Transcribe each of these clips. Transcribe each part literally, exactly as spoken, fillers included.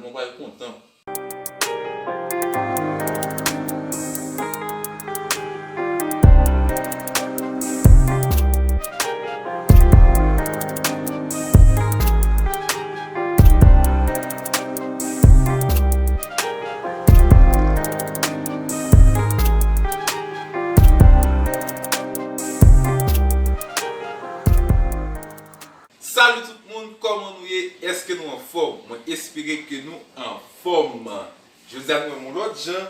Ou pral kontan. Salut tout moun, kòman nou ye? Èske nou anfòm? Mwen espere ke nou anfòm. Jodi a nou wè m yon lòt jan.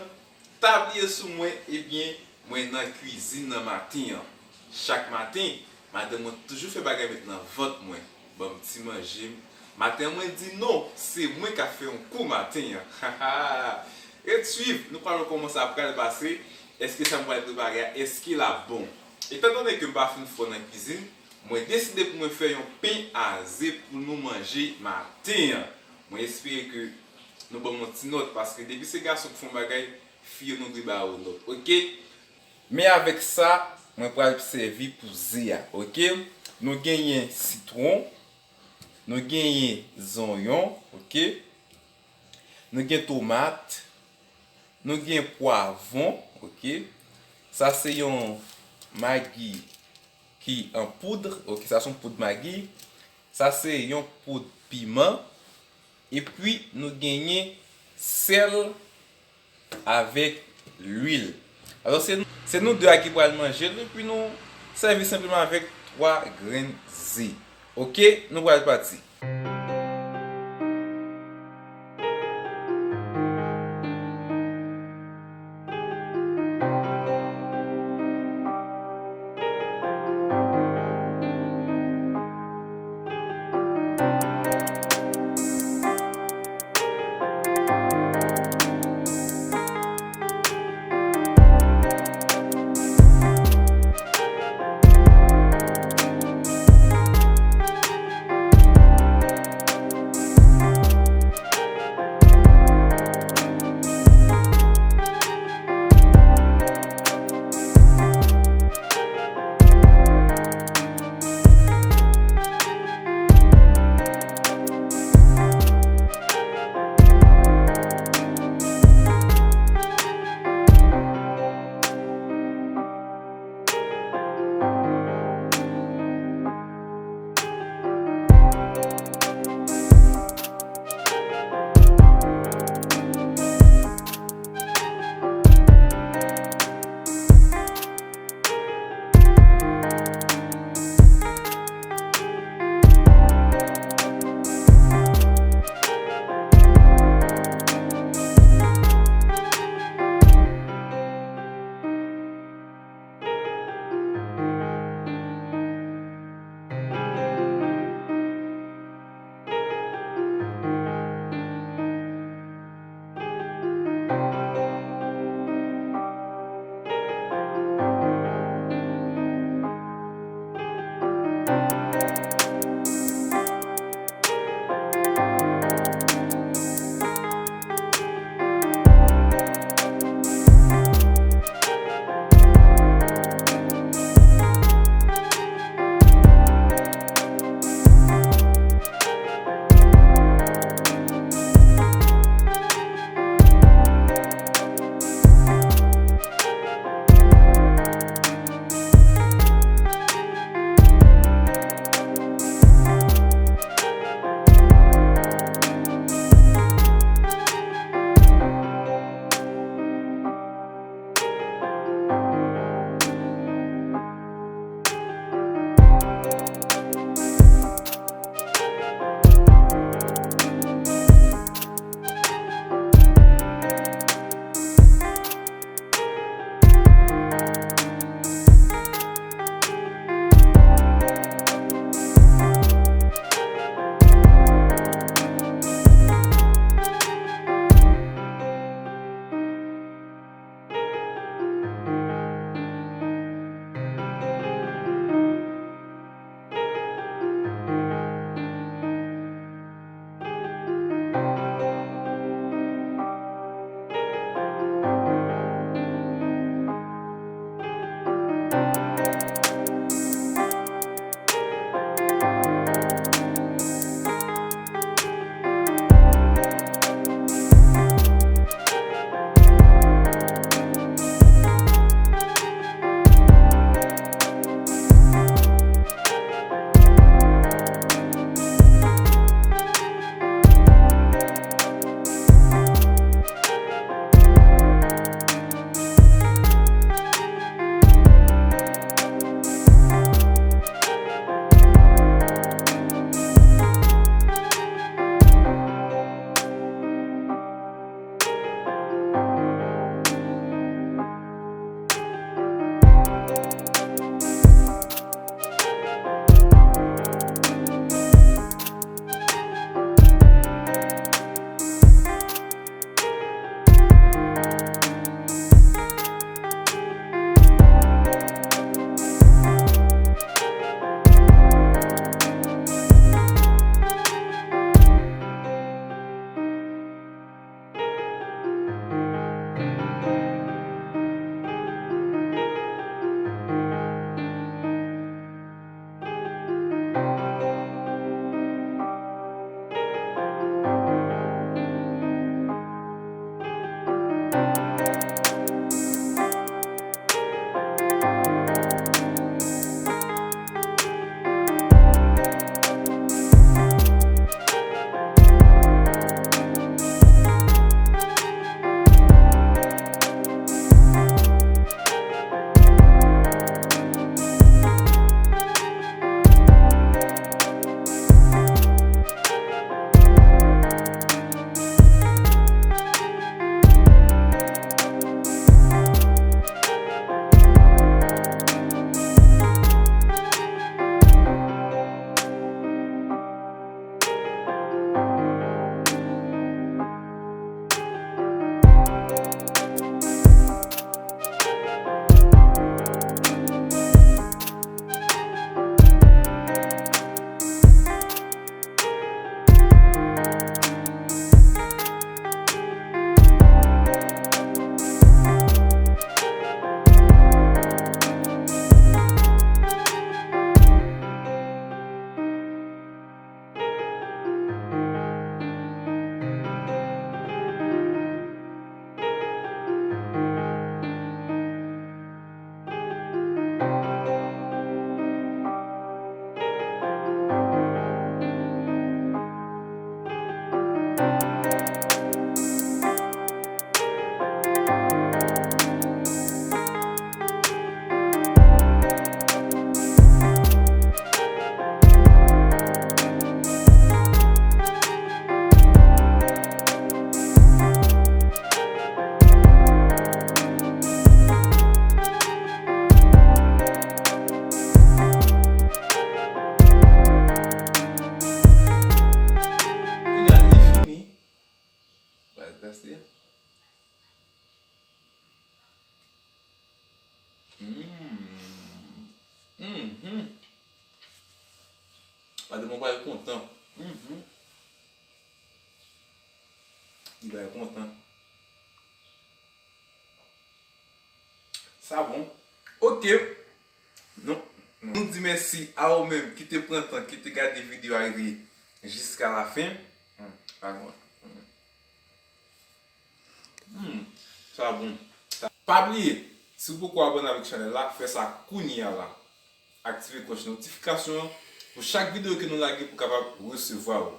Tabliye sou mwen, ebyen, mwen nan kwizin nan maten an. Chak maten, madanm mwen toujou fè bagay met nan vant mwen, ban m ti manje m. Maten an, mwen di non, se mwen k ap fè yon kou maten an. Ret swiv, nou pral wè kòman sa pral pase. Èske sa m pral prepare a, èske l ap bon? Etandone ke m pa fin fò nan kwizin, mwen deside pou mwen fè yon pen a ze pou nou manje maten an. Mwen espere ke nou ban m yon ti nòt, paske depi se gason k fè yon bagay, fi yo nou dwe ba yo nòt, oke? Men avèk sa, mwen pral sèvi pou ze a, oke? Nou genyen sitwon, nou genyen zonyon, oke? Nou gen tomat, nou gen pwavwon, oke? Sa se yon magi ki an poud, oke? Sa se yon poud magi. Sa se yon poud piman. Epi nou genyen sèl avèk lwil. Alò, se, se nou de a ki pral manje l, epi nou sèvi senpleman avèk twa grenn ze. Oke, nou pral pati. Mm. Mhm. Gade mwen pral kontan. Mhm. Li pral kontan. Sa bon. Ok. Nou, nou di mèsi a ou menm ki te pran tan, ki te gade videyo a rive jiska la fen. Hmm, pa bon. Hmm. Hmm, sa bon. Sa, pa bliye, si w poko abòne avèk chanèl la, fè sa kounye a la. Aktive klòch notifikasyon an pou chak videyo ke nou lage pou kapab resevwa w.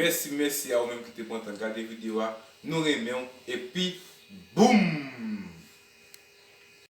Mèsi, mèsi a ou menm ki te pran tan gade videyo a. Nou renmen w. Epi, boum!